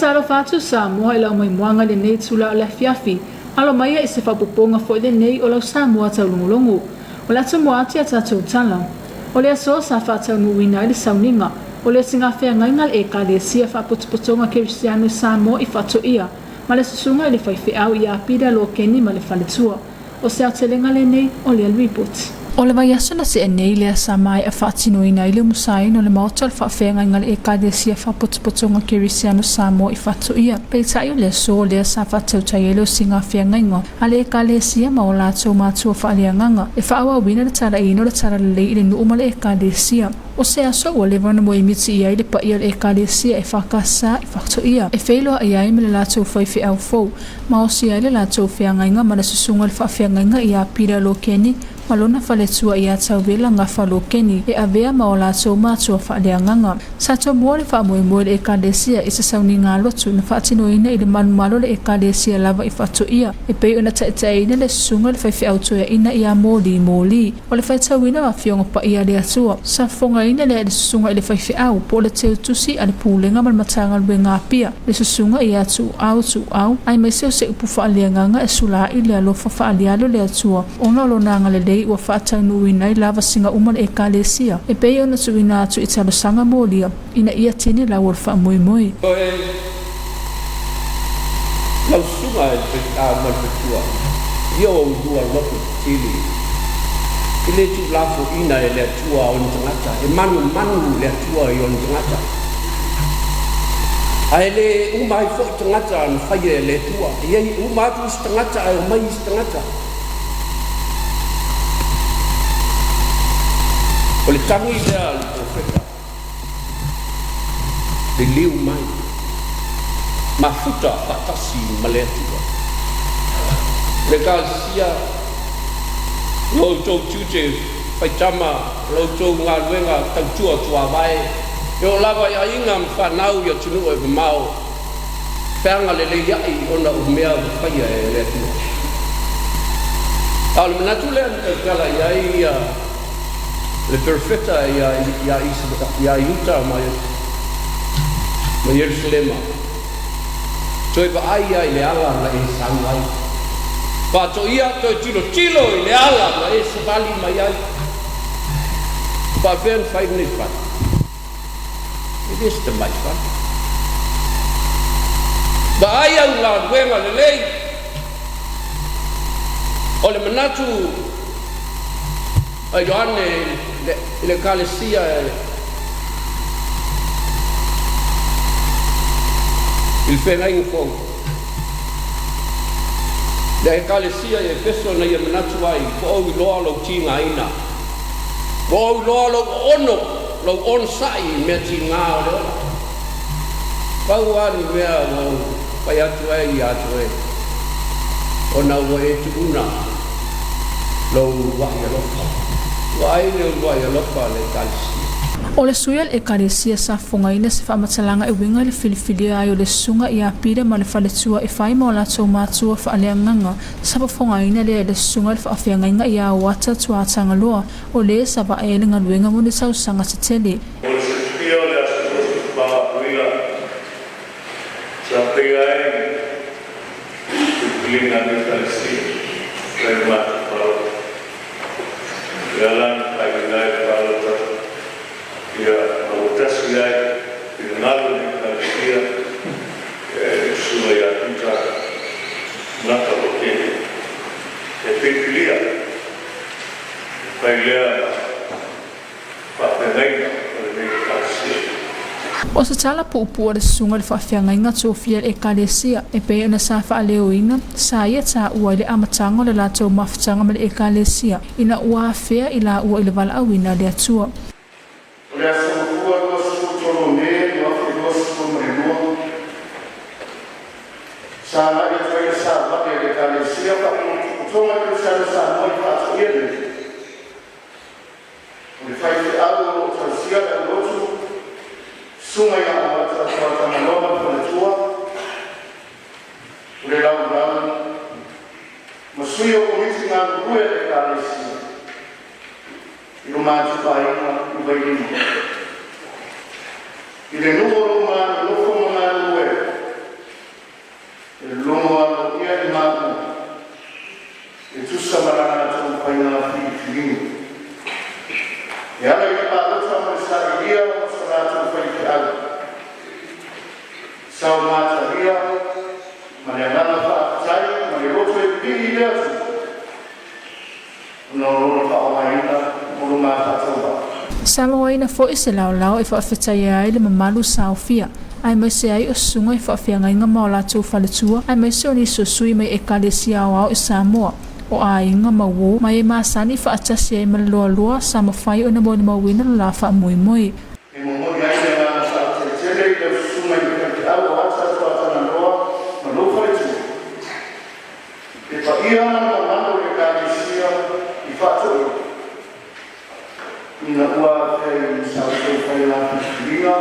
Faatalofa atu Samoa i lau maimoaga i lenei itula o le afiafi. Alo maia i se faaopoopoga foi lenei o lau Samoa taulogologo. O le atumua atu i a tatou tala. O le aso sa faataunuuina ai le sauniga o le sigafeagaiga a le Ekalesia Faapotopotoga Kerisiano i Samoa i Faatoia ma le susuga i le faifeau ia Pita Lokeni ma le faletua. O se aotelega lenei o lea ripoti. O le vaiaso na seʻe nei lea sa maeʻa faatinoina ai le umusaina o le maota o le faafeagaiga a le Ekalesia Faapotopotoga Kerisiano Samoa i Faatoia. Peitai o le aso lea sa faatautai ai le osigafeagaiga a le Ekalesia ma o latou matua faaleagaga e faaauauina le talaiina o le talalelei i le nuu ma le Ekalesia. O se aso ua leva ona moemiti i ai le paia o le Ekalesia e FKS i Faatoia e feiloai ai ma le latou faifeau fou ma osi ai le latou feagaiga ma le susuga i le faafeagaiga ia Peter Lokeni ma lona faletua ia Tauela Gafa Lokeni e avea ma o latou matua faaleagaga. Sa tomua le faamoemoe i le Ekalesia i se sauniga lotu na faatinoina i le malumalu o le Ekalesia lava i Faatoia e pei ona taitaiina le susuga i le faifeau toeaina ia Moli Moli. O le faitauina o Afioga Paia a le Atua, sa fofogaina lea e le susuga i le faifeau po o le teutusi a le Pulega ma le Matagaluega Apia, le susuga ia Tuuau Tuuau, aemaise o se upu faaleagaga e sula ai le alofa faaliali o le Atua ona o lona agalelei ua faataunuuina ai lavasiga uma le Ekalesia e pei ona tuuina atu i talosaga molia ina ia tini lau o le faamoemoe. Oe lau susuga e le faifeau ma le faletua, ia o oulua loto tetele, e le tuulafoina e le Atua ona tagata, e manumanu le Atua i ona tagata. Ae le uma ai foi tagata na faia e le Atua, e iai uma atu isi tagata ae omai isi tagata. O le tagi lea a le profeta, liliu mai, mafuta faatasi ma le Atua. Le Ekalesia, lo outou tiute faitama, lo outou galuega tautua tuavae, e oo lava i aiga ma fanau i atunuu e mamao, feaga lelei ai ona o mea ua faia e le Atua. A o le manatu lea na tautala i ai ia le perofeta ia Iuta ma Ierusalema, toe vaai ia i le ala na e sau ai. Faatoia toe tilotilo i le ala na e savali mai ai. Faapefea ona fai lenei fale? E le o se tamai fale. Vaai au galuega lelei. O le manatu a Ioane i le Ekalesia i le feagaiga fou, le Ekalesia i Efeso na ia manatu ai, Ua ou iloa lou tigaina, ua ou iloa lou oono, lou onosai i mea tiga o le ola. Pau lava le mea ua ou fai atu ai ia te oe, ona ua e tuuna lou uluai alofa. Ua ai le uluai alofa a le Ekalesia. O le sui a le Ekalesia sa fofogaina se faamatalaga e uiga i le filifilia ai o le susuga ia Peter ma le faletua e fai ma o latou matua faaleagaga sa fofogaina lea e le susuga i le faafeagaiga ia Auata Tuatagaloa o le sa vaai ai le galuega mo ni tausaga se tele. Mo le silafia o le aso 24 Aperila, sa faia ai le filifiliga a le Ekalesia fai le matou palota. O le ala na faaiuina ai le palota ia ma ua tasi ai finagalo o le Ekalesia e susuga ia Pita Gata Lokeni e filifilia e fai lea ma faafeagaiga o lenei Ekalesia. O se tala puupuu a le susuga i le faafeagaiga tofia i le Ekalesia e pei ona sa faaleoina, sa ia taua i le amataga o le latou mafutaga ma le Ekalesia ina ua afea i laua i le valaauina a le Atua. O le aso Gafua 23 o Me 2022, sa agai atu ai le savali a le Ekalesia Faapotopotoga Kerisiano Samoa i Faatoia nei. O le faifeau o lo o tausia le aulotu, Susuga ia Auata Tuatagaloa ma le faletua, o le laulau ma sui o Komiti galulue a le Ekalesia i lo matou aiga i Vailima. I le nuu o lo o ma nonofo ma galulue. tutusa ma la latou faiga filifiliga. E ala i le palota ma le sailia o so latou faifeau, sao matalia ma le agaga faafetai ma le loto e pili i le Atua ona o lona faaaogaina mo lo ma faatauvaa. Sa mauaina foi se laolao e faafetaia ai le mamalu saofia, aemaise ai o susuga i faafeagaiga ma o latou faletua, aemaise o nisi o sui mai Ekalesia aoao i Samoa, o aiga ma uo ma e masani faatasi ai ma le loaloa sa mafai ona molimauina lo la faamoemoe. E momoli ai le agaga faafetai tele i lau susuga i le faifeau o Ata Tuatalanoa ma lou faletua, le paia ma le mamalu o le Ekalesia i Faatoia, ina ua afea i sa outou faiga filifiliga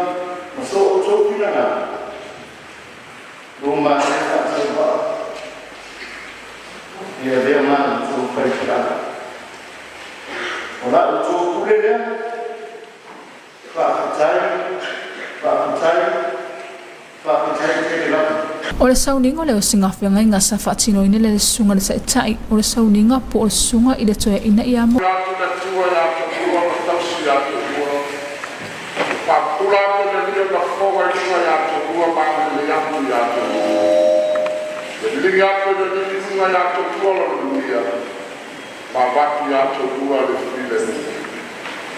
ma so outou finagalo, lo matou faatauvaa e avea ma outou faifeau. O la outou pule lea, faafetai, faafetai, faafetai tele lava. O le sauniga o le osigafeagaiga sa faatinoina e le Susuga i le Taitai o le sauniga po o le Susuga i le Toeaina ia Mo. Atu le Atua ia toalua ma tausi ia toalua. Faapupula atu le Alii ona fofoga i luga ia toalua ma agalelei atu ia toalua. E liligi atu e le Alii i luga ia toalua lona manuia ma avatu ia toalua le filemu.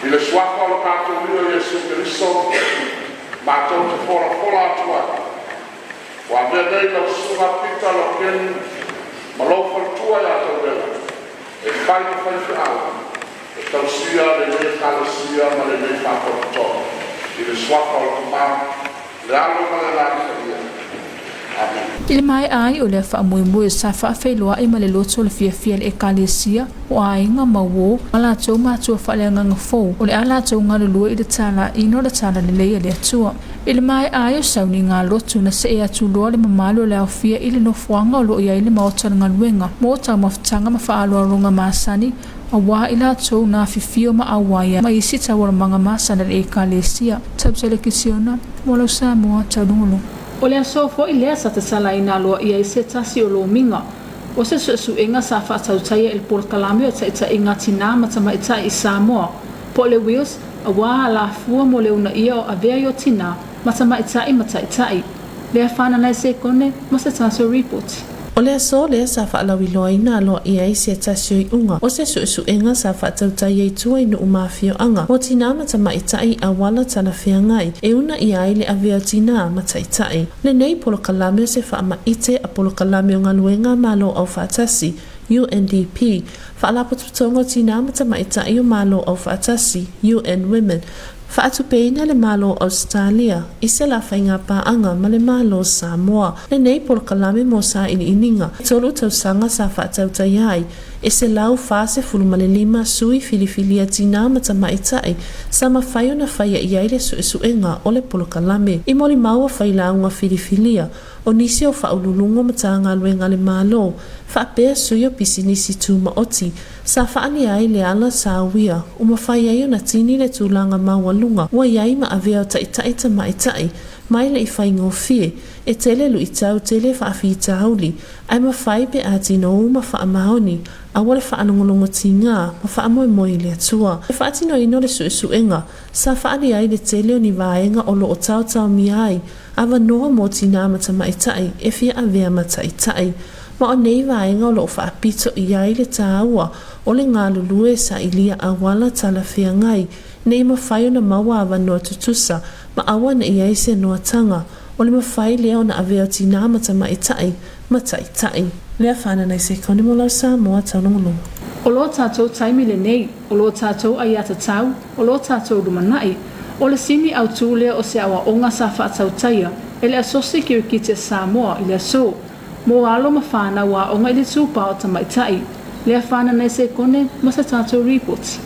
I le suafa o lo tatou Alii o Iesu Keriso, matou te folafola atu ai. Ua avea nei lau susuga Pita Lokeni ma lou faletua ia Taulela e fai ma faifeau e tausia lenei Ekalesia ma lenei faalapotopotoga. I le suafa o le Tama, le Alo ma le Agaga Paia. Amene. I le maea ai o lea faamoemoe sa faafeiloai ma le loto o le fiafia i le Ekalesia o aiga ma uo ma latou matua faaleagaga fou o le a latou galulue i le talaaina o le talalelei a le Atua. I le maea ai o sauniga lotu na see atu loa le mamalu o le aofia i le nofoaga o lo o i ai le maota o le galuega mo taumafataga ma faaaloaloga masani auā i latou na afifio ma auai ai ma isi taualumaga masani a le Ekalesia. Tautele Kisiona, mo lau Samoa taulogologo. O le aso foi lea sa tatalaina aloaia ai se tasi o lomiga o se suesuega sa faatautaia i le polokalame o taitaiga tinā ma tamaitai i Samoa, po o le WILS, auā alafua mo le uunaia o avea i o tinā ma tamaitai ma taitai. Lea fanana e sekone ma se tatou ripoti. O le aso lea sa faalauiloaina aloaia ai se tasi o iuga o se suesuega sa faatautaia i tua i nuu ma afioaga mo tinā ma tamaitai i auala talafeagai e uunaia ai le avea o tinā ma taitai. Lenei polokalame o se faamaite a Polokalame o Galuega a Malo Aufaatasi, UNDP, Faalapotopotoga o Tinā ma Tamaitai o Malo Aufaatasi, UN Women, faatupeina le Malo o Ausetalia i se la faiga paaga ma le Malo o Samoa. Lenei polokalame mo sailiiliga, e tolu tausaga sa faatautaia ai e 145 sui filifilia tinā ma tamaitai sa mafai ona faia i ai le suesuega o le polokalame. I molimau a failauga filifilia, o nisi o faauluuluga o Matagaluega a le Malo, faapea sui o pisinisi tumaoti, sa faaalia ai le ala sa uia ua mafai ai ona tini le tulaga maualuga ua i ai ma avea o taitai tamaitai mai le i faigofie, e tele luitau tele faafitauli, ae mafai pe a tino uma faamaoni, aua le faalogologo tiga ma faamoemoe i le Atua. Le faatinoina o le suesuega, sa faaalia ai le tele o ni vaega o lo o taotaomia ai avanoa mo tinā ma tamaitai e fia avea ma taitai. Ma o nei vaega o lo o faapito i ai le tāua o le galulue sailia auala talafeagai nei mafai ona maua avanoa tutusa ma aua ne i ai se noataga o le mafai lea ona avea o tinā ma tamaitai ma taitai. Lea fanana i sekone mo lau Samoa taulogologo. O lo tatou taimi lenei, o lo tatou aiatatau, o lo tatou lumanai, o le sini autū lea o se aoaoga sa faatautaia e le Asosi Kirikiti a Samoa i le aso mo alo ma fanau aoga i le itupa o tamaitai. Lea fanana i sekone ma se tatou ripoti.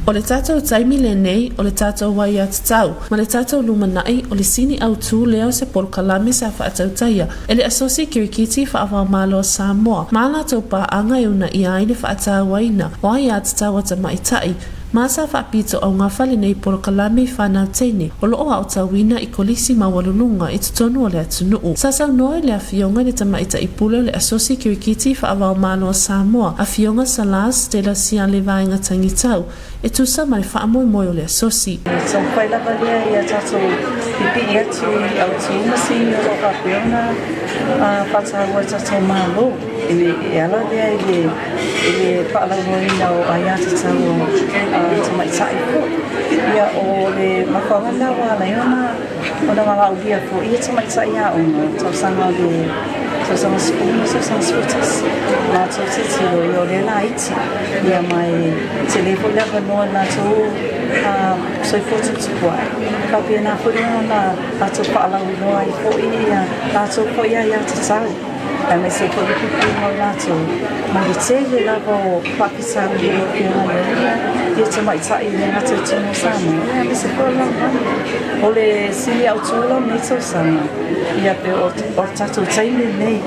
O le tatou taimi lenei, o le tatou aiatatau, ma le tatou lumanai, o le sini autū lea o se polokalame sa faatautaia e le Asosi Kirikiti Faavaomalo a Samoa ma a latou paaga e uunaia ai le faatauaina o aiatatau a tamaitai. Ma sa faapitoaugafa lenei polokalame i fanau teine o lo o aotauina i kolisi maualuluga i totonu o le atunuu. Sa saunoa i le Afioga i le Tamaitai Pule o le Asosi Kirikiti Faavaomalo a Samoa, Afioga Salaz Stella Siale Vaega Tagitau, e tusa ma le faamoemoe o le asosi. E taumafai lava lea ia tatou pipii atu i autu ma sini o lo o faapea ona faataua e tatou Malo. E ala lea i le i le faalauiloaina o aiatatau a tamaitai foi. Ia, o le mafuaaga lena ua ala ai ona ona valaaulia foi ia tamaitai aoga tausaga o le tausaga 10 ma tausaga 11. Latou tilotilo ia o lea laiti ia ma e tele foi le avanoa i latou soifua tuputupuae. E faapena foi ona latou faalauiloa ai foi ia latou foi aiatatau. Aemaise foi le puipuiga o latou mai le tele lava o faafitauli o lo o feagai ai ia tamaitai i le gata i totonu o Samoa, ia aemaise foi o le lalolagi. O le sini autu la o lenei tausaga, ia pe o le tatou taimi lenei,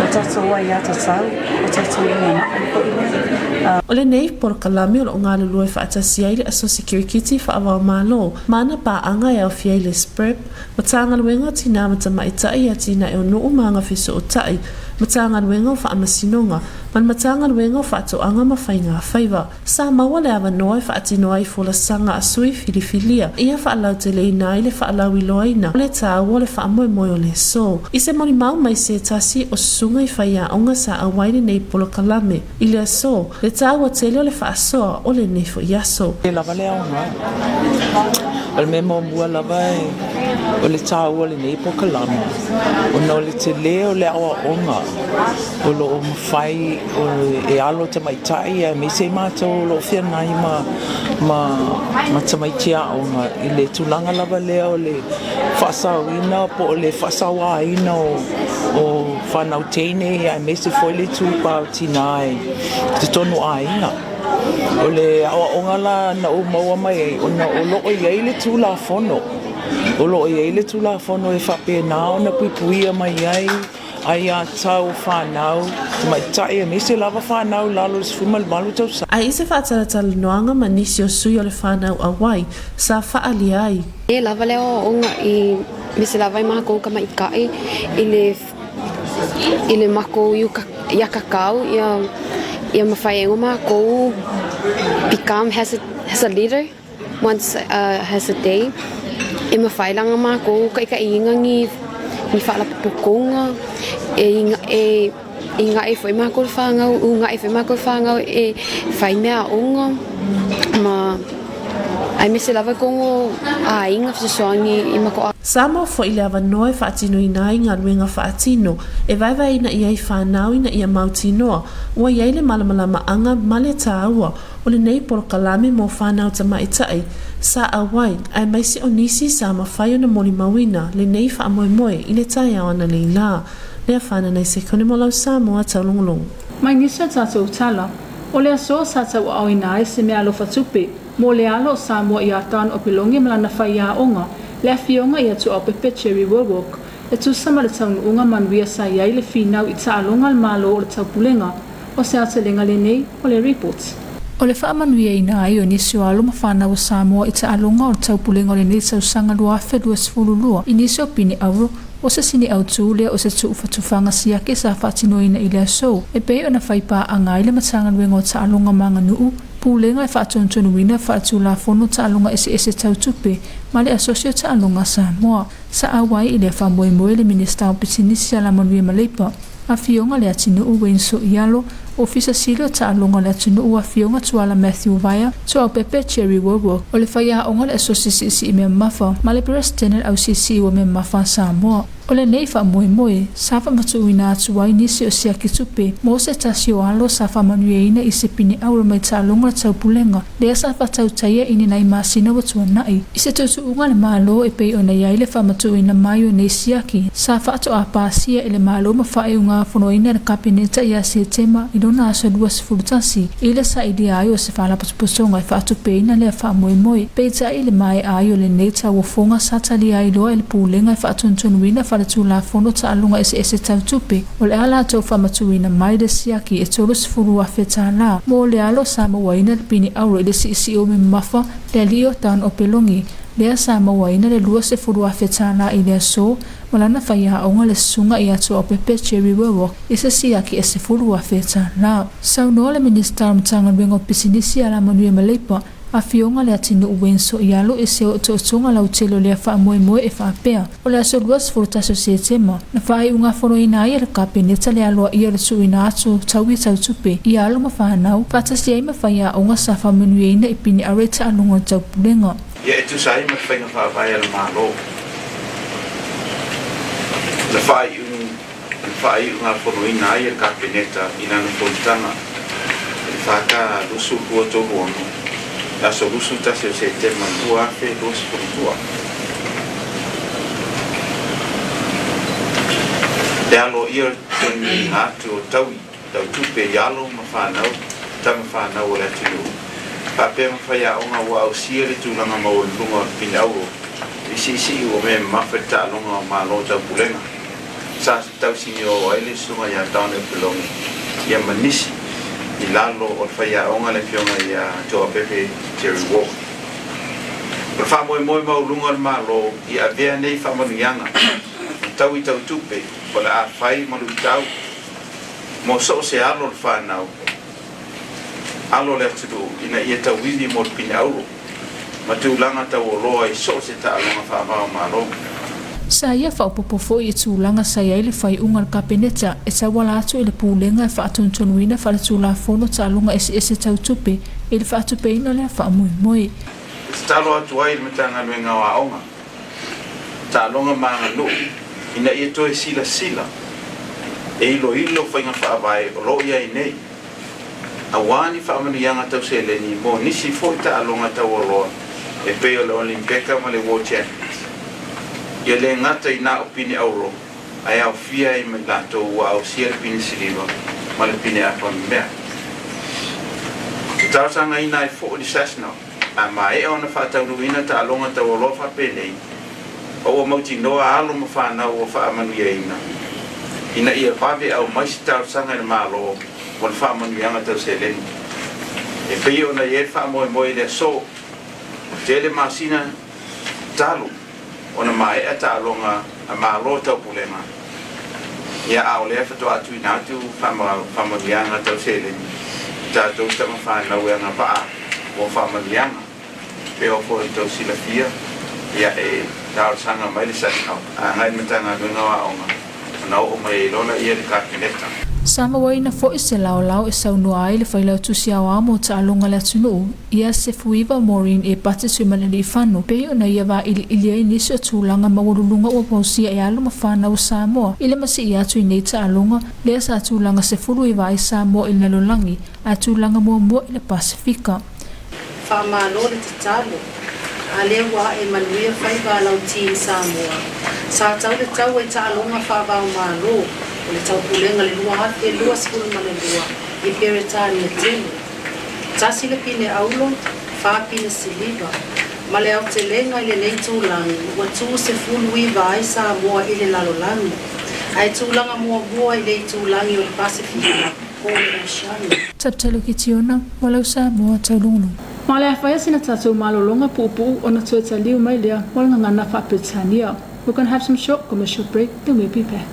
o tatou aiatatau, o tatou lumanai foi lea. O lenei polokalame o lo o galulue faatasi ai le Asosi Kirikiti Faavaomalo ma ana paaga e aofia ai le SPREP, Matagaluega o Tinā ma Tamaitai, Atinae o Nuu ma Agafesootai, Matagaluega o Faamasinoga, ma le Matagaluega o Faatoaga ma Faiga Faiva. Sa maua le avanoa e faatino ai folasaga a sui filifilia ia faalauteleina ai le faalauiloaina o le taua o le faamoemoe o le aso. I se molimau mai se tasi o susuga i faiaoga sa auai lenei polokalame i le aso, le taua tele o le faasoa o lenei foi aso. E lava le aoga. O le mea muamua lava o le taua o lenei polokalame ona o le tele o le aoaoga o lo o mafai e alo tamaitai aemaise matou o lo o feagai ma tamaiti aoga i le tulaga lava lea o le faasaoina po o le faasaoaina o fanau teine aemaise foi le itupa o tina i totonu o aiga. O le aoaoga la na ou maua mai ai, ona o lo o i ai le Tulafono, o lo o i ai le Tulafono e faapena ona puipuia mai ai aiatatau o fanau, tamaitai aemaise lava fanau i lalo o le 18 tausaga. Ae i se faatalatalanoaga ma nisi o sui o le whanau auai, sa whaalia ai. E lava le aoaoga i mese lava i makou kamaʻikaʻi i le i le makou ia kakau ia ia mafai ai o makou become has a has a leader once has a day e mafai la makou kaʻikaʻiina ni ni faalapopokoga e e Ingaʻi foi makou le fanau, ugaʻi foi makou le fanau e fai meaaoga ma aemaise lava kogo aiga fesoasoani i makou. Sa maua foi le avanoa e faatinoina ai galuega faatino e vaevaeina i ai fanau ina ia mautinoa ua i ai le malamalamaaga ma le taua o lenei polokalame mo fanau tamaitai sa auai aemaise o nisi sa mafai ona molimauina lenei faamoemoe i le taeao ananei la. Lea whananei se kone mo lau Samoa taulogologo. Mai nisi o tatou tala, o le aso sa tauaaoina ai se meaalofa tupe mo le alo o Samoa iā Tan Opeloge ma lana faiaoga, le Afioga ia Tuaopepe Jerry Wowok, e tusa ma le taunuuga manuia sa i ai le finau i taaloga a le Malo o le Taupulega. O se aotelega lenei o le Report. O le faamanuiaina ai o nisi o alo ma fanau o Samoa i taaloga o le Taupulega o lenei tausaga 2022 i nisi o pine auro, O se sini autū lea o se tuufatufaga siaki sa faatinoina i le aso e pei ona fai paaga ai le Matagaluega o Taaloga ma Aganuu, Pulega e Faatonutonu-ina Faaletulafono Taaloga Eseese Tau Tupe ma le Asosi o Taaloga a Samoa. Sa auai i lea faamoemoe le Minisita o Pisinisi Alamanuia ma Leipa, Afioga Leatinuu Wayne Soialo, Ofisa Sili o Taaloga o le Atunuu Afioga Tuala Matthew Vaea, Tuaupepe Jerry Wowo, o le faiaoga o le Asosi Siisii Mea Mamafa ma le Peresetene o le Ausiisii ua Mea Mamafa a Samoa. O lenei faamoemoe, sa faamatuuina atu ai nisi o siaki tupe mo se tasi o alo sa faamanuiaina i se pine auro mai taaloga o le taupulega lea sa faatautaia i ni nai masina ua tuanai. I se tuutuuga a le Malo e pei ona i ai le faamatuuina mai o nei siaki sa faatoa pasia e le Malo ma faaiugafonoina e le Kapeneta ia Setema i le lona aso 21 i le sailia ai o se faalapotopotoga e faatupeina lea faamoemoe. Peitai i le maea ai o lenei tauofoga sa talia ai loa e le Pulega e faatonutonuina faletulafono taaloga eseese tau tupe o le a latou faamatuuina mai le siaki e $30,000 tālā mo le alo sa mauaina le pine auro i le siisii o mamafa le alii o Town o Pelongi lea sa mauaina le $20,000 tālā i le aso ma lana faiaoga le susuga ia Tuaopepe Jerry Wewok i se siaki e $10,000 tālā. Saunoa le Minisita o le Matagaluega o Pisinisi Alamanuia ma Leipa, Afioga Leatinuu Wayne Soialo i se otootoga lautele o lea faamoemoe e faapea, o le aso 21 o Setema, na faaiugafonoina ai e le Kapeneta le aloaia o le tuuina atu taui tautupe i alo ma fanau, faatasi ai ma faiaoga sa faamanuiaina i pine auro i taaloga o le taupulega. Ia e tusa ai ma le faiga faavae a le Malo, na faaiugafonoina ai e le Kapeneta i lana fonotaga i le FK 2236, le aso 21 o Setema 2022. Le aloaia o le totogiina atu o taui tau tupe i alo ma fanau, tama fanau o le atunuu, faapea ma faiaoga ua ausia le tulaga maualuluga o le pine auro i siisii ua mea mamafa i le taaloga o Malo Taupulega. Sa tausinio ai le susuga ia Don Epilongi ia ma nisi i lalo o le faiaoga le afioga ia Toapepe Jerry Ward. O le faamoemoe maualuga o le Malo ia avea nei faamanuiaga ma taui tau tupe o le a fai ma luitau mo so o se alo o le fanau, alo o le atunuu ina ia tauivi mo le pine auro ma tulaga taualoa i so o se taaloga faavao Malo. Sa ia faaopoopo foi i tulaga sa i ai le faaiuga a le Kapeneta e tauala atu i le Pulega e faatonutonuina faaletulafono taaloga eseese tau tupe i le faatupeina o lea faamoemoe. E tatalo atu ai i le Matagaluega o Aoga, Taaloga ma Aganuu ina ia toe silasila e iloilo faiga faavae o lo o i ai nei, aua ni faamanuiaga tau seleni mo nisi foi taaloga taualoa e pei o le Olimpeka ma le World Champions. Ia le gata i na o pine auro ae aofia ai ma i latou ua ausia le pine siliva ma le pine apa memea. E talosagaina ai foi le SASNOC A maea ona faataunuuina taaloga taualoa faapenei, o ua mautinoa alo ma fanau ua faamanuiaina, ina ia vave aumai se talosaga i le Malo mo le faamanuiaga tau seleni. E pei ona i ai le faamoemoe i le aso, ua tele masina talu ona maea taaloga a Malo taupulega, ia a o lea faatoa tuuina atu faamanuiaga tau seleni i tatou tama fanau e agavaa mo faamanuiaga. Pei o foi ona tou silafia, ia e talosaga mai le SASNOC agai i le Matagaluega o Aoga ona oo mai ai loa laia i le Kapeneta. Sa mauaina foi se laolao e saunoa ai le Failautusi Aoao mo Taaloga a le Atunuu, ia Sefuiva Maureen E. Pate Tuimalaliifano, pei ona ia vailiili ai nisi o tulaga maualuluga ua pausia e alo ma fanau o Samoa i le masii atu i nei taaloga, lea sa tulaga 19 ai Samoa i le lalolagi, ae tulaga muamua i le Pasefika. Faamalo le tatalo, a lea ua ae manuia faiva a lau team Samoa. Sa tau le taua i taaloga faava-o-Malo o le Taupulega le 2022 i Peretania tele. Tasi le pine auro, fa pine siliva, ma le aotelega i lenei itulagi ua tu 19 ai Samoa i le lalolagi, ae tulaga muamua i le itulagi o le Pasefika po o le Oceania. Taputalu ki Tiona, ma lau Samoa taulugulugu. Ma o le a fai sina tatou malologa puupuu ona toe taliu mai lea mo le gagana faa-Peretania. We're gonna have some short commercial break, then we'll be back.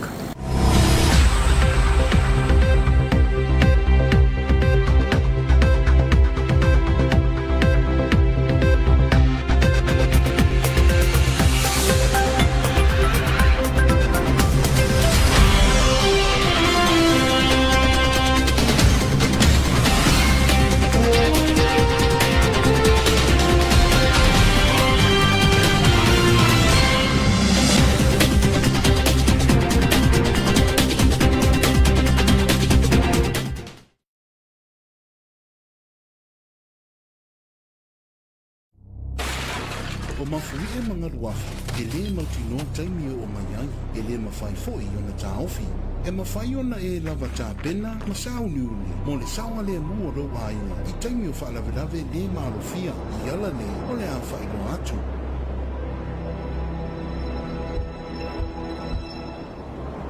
O Mafuie ma Galuafi, e lē mautinoa taimi e oo mai ai, e lē mafai foi ona taofi. E mafai ona e lava tapena ma sauniuni mo le saogalemu o lou aiga i taimi o faalavelave le malofia i ala nei o le a faailoa atu.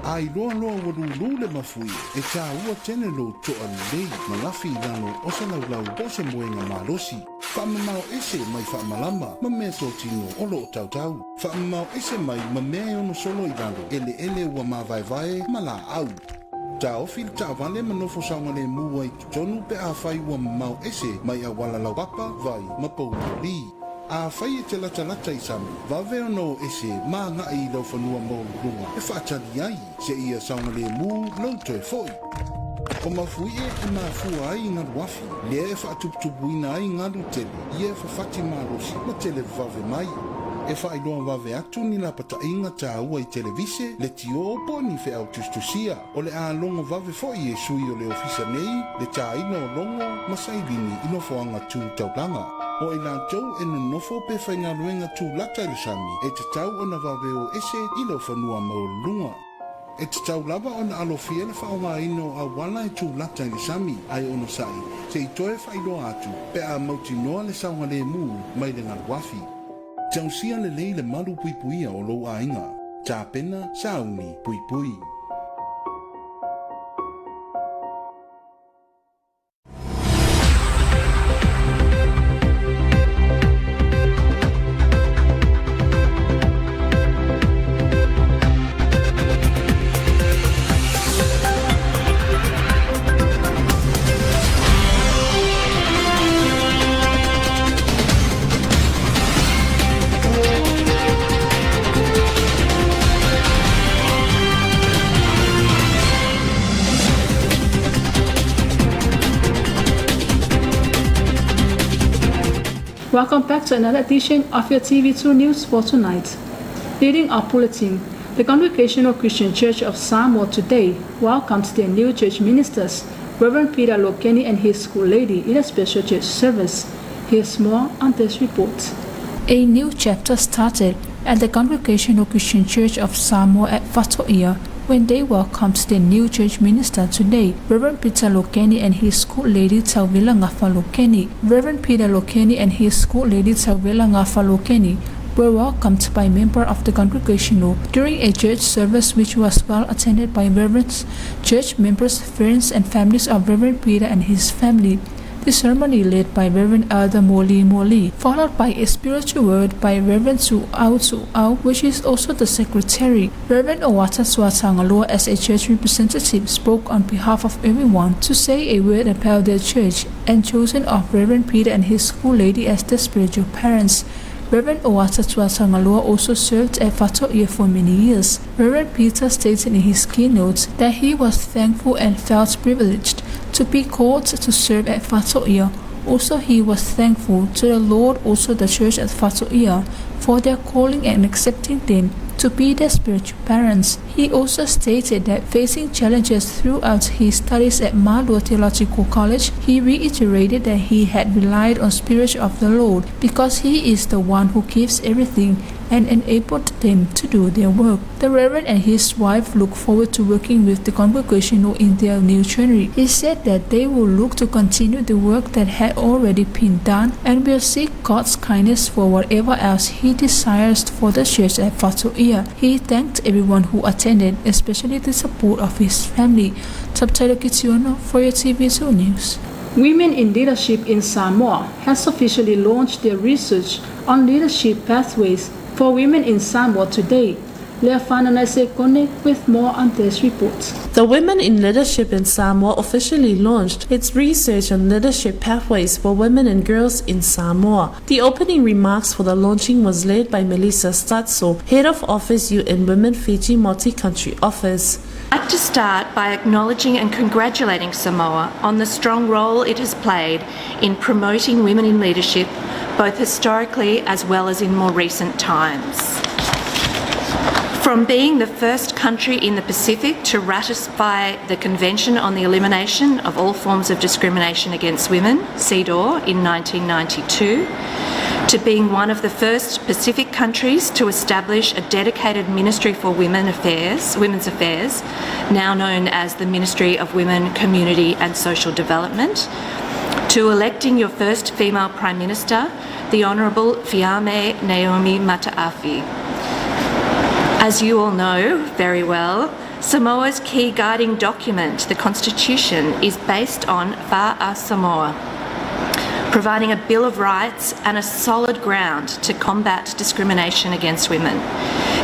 A iloa loa ua lūlū le mafuie, e tāua tele lou toa lelei ma lafi i lalo o se laulau po o se moega malosi. Faamamao ese mai faamalama ma mea totino o loo tautau. Faamamao ese mai ma mea e ono solo i lalo eleele ua mavaevae ma laau. Taofi le taavale ma nofo saogalemu ai i totonu pe afai ua mamao ese mai auala laupapa, vai ma pouloli. Afai e te latalata i sami, vave ona o ese ma agai i lau fanua maualuluga e faatali ai seia saogalemu lou toe foi. O mafuie e mafua ai i galu afi, lea e faatuputupuina ai galu tele ia e fafati malosi ma tele vave mai. E faailoa vave atu ni lapataiga taua i televise, letiō po o ni feau tusitusia. O le a logo vave foi e sui o le ofisa nei le tāina o logo ma sailini i nofoaga tu taulaga. O i latou e nonofo pe faigaluega tulata i le sami, e tatau ona vave o ese i lou fanua maualuluga. E tatau lava ona alofia le faaaogaina o auala e tulata i le sami, ae onosai se i toe faailoa atu pe a mautinoa le saogalemu mai le galuafi. Tausia lelei le malu puipuia o lou aiga. Tapena, sauni, puipui. Welcome back to another edition of your TV2 News for tonight. Leading our bulletin, the Congregational Christian Church of Samoa today welcomes their new church ministers, Reverend Peter Lokeni and his school lady, in a special church service. Here's more on this report. A new chapter started at the Congregational Christian Church of Samoa at Fatoia when they welcomed their new church minister today, Reverend Peter Lokeni and his school lady Tauila Ngafa Lokeni. Reverend Peter Lokeni and his school lady Tauila Ngafa Lokeni were welcomed by member of the congregational during a church service which was well attended by reverends, church members, friends, and families of Reverend Peter and his family. The ceremony led by Reverend Elder Moli Moli, followed by a spiritual word by Reverend Su'au Su'au, which is also the secretary. Reverend Owata Suatangaloa, as a church representative, spoke on behalf of everyone to say a word about their church and chosen of Reverend Peter and his school lady as their spiritual parents. Reverend Owata Tuatangalua also served at Fatoia for many years. Reverend Peter stated in his keynote that he was thankful and felt privileged to be called to serve at Fatoia. Also, he was thankful to the Lord, also the church at Fatoia, for their calling and accepting them to be their spiritual parents. He also stated that facing challenges throughout his studies at Malua Theological College, he reiterated that he had relied on Spirit of the Lord because he is the one who gives everything and enabled them to do their work. The Reverend and his wife look forward to working with the congregational in their new journey. He said that they will look to continue the work that had already been done and will seek God's kindness for whatever else he desires for the church at Fatoia. He thanked everyone who attended, especially the support of his family. Subtitle Kitiono for your TV2 News. Women in Leadership in Samoa has officially launched their research on leadership pathways for women in Samoa today. Leafana Sekone with more on this report. The Women in Leadership in Samoa officially launched its research on leadership pathways for women and girls in Samoa. The opening remarks for the launching was led by Melissa Statso, Head of Office UN Women Fiji Multi-Country Office. I'd like to start by acknowledging and congratulating Samoa on the strong role it has played in promoting women in leadership, both historically as well as in more recent times. From being the first country in the Pacific to ratify the Convention on the Elimination of All Forms of Discrimination Against Women, CEDAW, in 1992, To being one of the first Pacific countries to establish a dedicated ministry for women affairs, women's affairs, now known as the Ministry of Women, Community and Social Development, to electing your first female Prime Minister, the Honourable Fiame Naomi Mataafi. As you all know very well, Samoa's key guiding document, the Constitution, is based on Fa'a Samoa, providing a Bill of Rights and a solid ground to combat discrimination against women,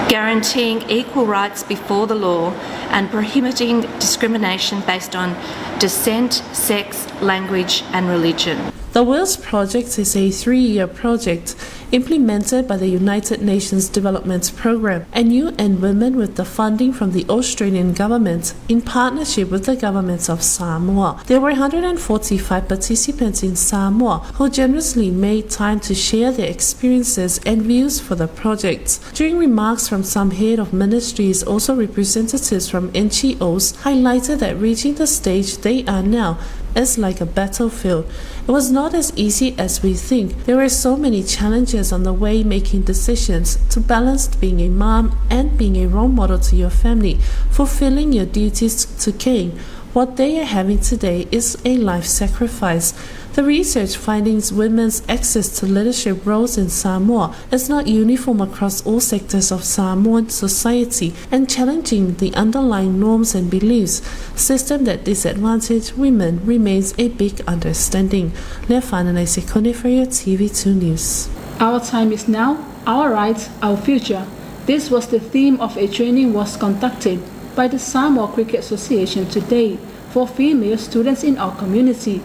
guaranteeing equal rights before the law and prohibiting discrimination based on descent, sex, language and religion. The Wheels Project is a 3-year project implemented by the United Nations Development Programme and UN Women with the funding from the Australian government in partnership with the government of Samoa. There were 145 participants in Samoa who generously made time to share their experiences and views for the project. During remarks from some head of ministries, also representatives from NGOs highlighted that reaching the stage they are now is like a battlefield. It was not as easy as we think. There were so many challenges on the way making decisions to balance being a mom and being a role model to your family, fulfilling your duties to king. What they are having today is a life sacrifice. The research findings women's access to leadership roles in Samoa is not uniform across all sectors of Samoan society and challenging the underlying norms and beliefs system that disadvantage women remains a big understanding. Lefanana Sekone for your TV2 News. Our time is now, our rights, our future. This was the theme of a training was conducted by the Samoa Cricket Association today for female students in our community.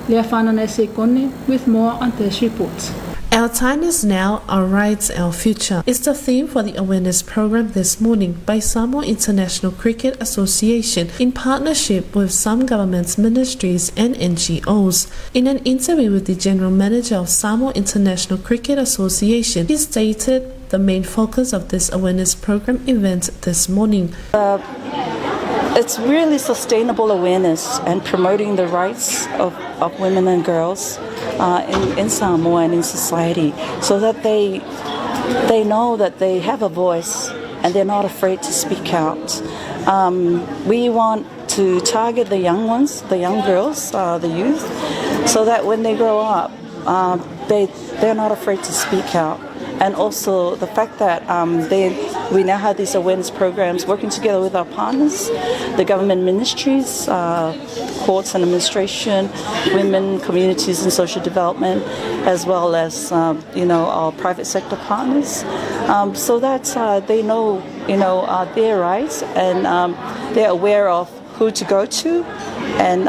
Leafanana Sekone with more on this report. Our time is now, our rights, our future is the theme for the awareness program this morning by Samoa International Cricket Association in partnership with some government ministries and NGOs. In an interview with the general manager of Samoa International Cricket Association, he stated the main focus of this awareness program event this morning. It's really sustainable awareness and promoting the rights of women and girls in Samoa and in society, so that they know that they have a voice and they're not afraid to speak out. We want to target the young ones, the young girls, the youth, so that when they grow up, they're not afraid to speak out. And also the fact that we now have these awareness programs working together with our partners, the government ministries, courts and administration, women, communities and social development, as well as our private sector partners, so that they know their rights and they're aware of who to go to and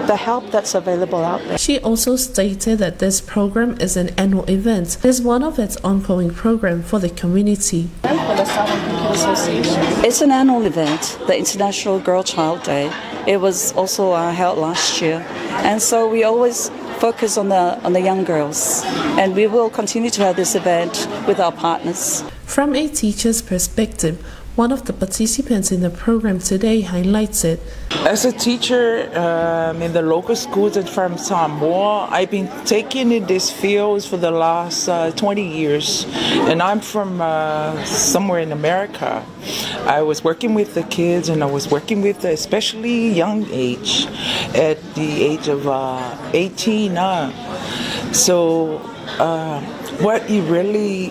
the help that's available out there. She also stated that this program is an annual event. It is one of its ongoing program for the community. It's an annual event, the International Girl Child Day. It was also held last year. And so we always focus on the young girls, and we will continue to have this event with our partners. From a teacher's perspective, one of the participants in the program today highlights it. As a teacher in the local schools and from Samoa, I've been taking in this field for the last 20 years, and I'm from somewhere in America. I was working with the kids, and I was working with the especially young age, at the age of 18. So what it really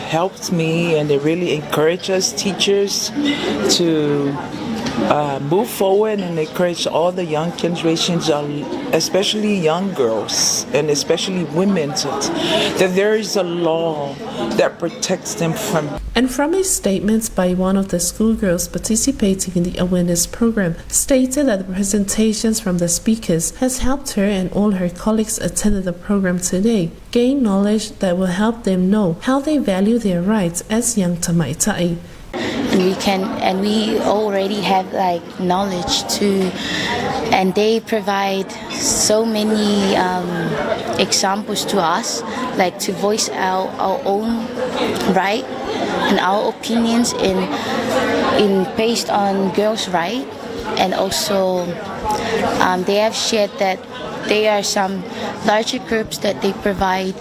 helped me and it really encouraged us teachers to move forward and encourage all the young generations, especially young girls and especially women, that there is a law that protects them from. And from a statement by one of the schoolgirls participating in the awareness program, stated that the presentations from the speakers has helped her and all her colleagues attended the program today gain knowledge that will help them know how they value their rights as young tamaitai. And we already have like knowledge to, and they provide so many examples to us, like to voice our own right and our opinions in based on girls' right, and also they have shared that There are some larger groups that they provide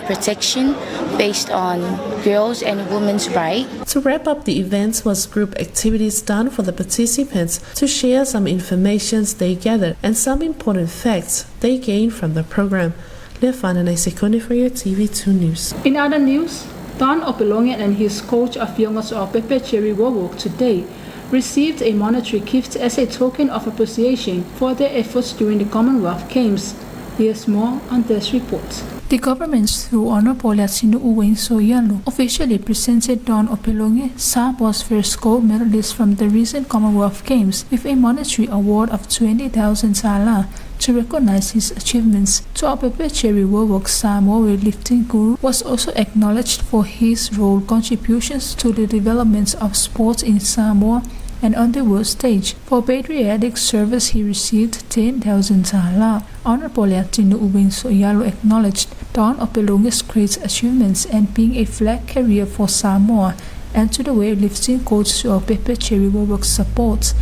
protection based on girls and women's rights. To wrap up the event was group activities done for the participants to share some information they gathered and some important facts they gained from the program. Lefanana Sekone for your TV2 News. In other news, Don Opeloge and his coach Afioga So'opepe Jerry Wowok today received a monetary gift as a token of appreciation for their efforts during the Commonwealth Games. Here's more on this report. The government, through Honorable Leatinu'u Wayne So'oialo, officially presented Don Opeloge, Samoa's first gold medalist from the recent Commonwealth Games, with a monetary award of 20,000 tala to recognize his achievements. To'opepe Jerry Wowok, Samoa weightlifting guru, was also acknowledged for his role contributions to the development of sports in Samoa and on the world stage. For patriotic service, he received 10,000 tala. Honorable Leatinu'u Wayne So'oialo acknowledged Don Opeloge's great achievements and being a flag carrier for Samoa and to the weightlifting coach So'opepe Jerry Wowok's support.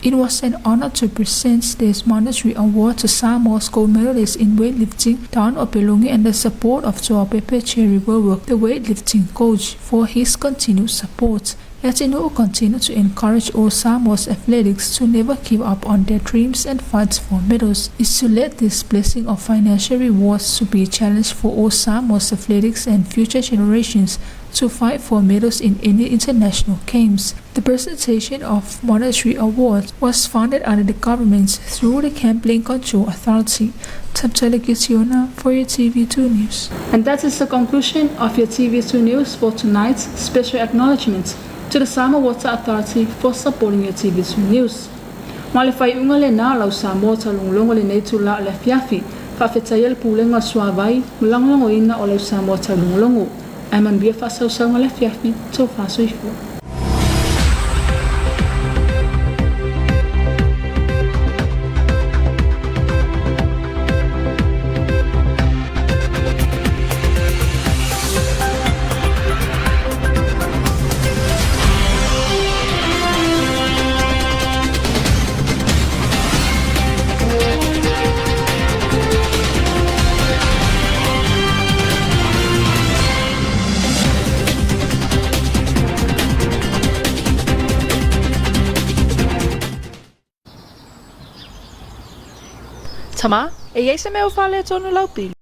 It was an honor to present this monetary award to Samoa's gold medalist in weightlifting, Don Opeloge, and the support of To'opepe Jerry Wowok, the weightlifting coach, for his continued support. Leatinu'u continue to encourage all Samoa's athletics to never give up on their dreams and fight for medals. Is to let this blessing of financial rewards to be a challenge for all Samoa's athletics and future generations to fight for medals in any international games. The presentation of monetary awards was funded under the government through the Gambling Control Authority. Taptala Gitiona for your TV2 News. And that is the conclusion of your TV2 News for tonight's special acknowledgement to the Samoa Water Authority for supporting your TV2 News. Ma le faaiuga lenā o lau Samoa taulogologo i lenei itulā o le afiafi, faafetaia le Pulega o le Suavai mo le lagolagoina o lau Samoa taulogologo. Ae manuia faasausauga o le afiafi, tofa soifua. Tamā, e i ai se mea o faaletonu lau pili?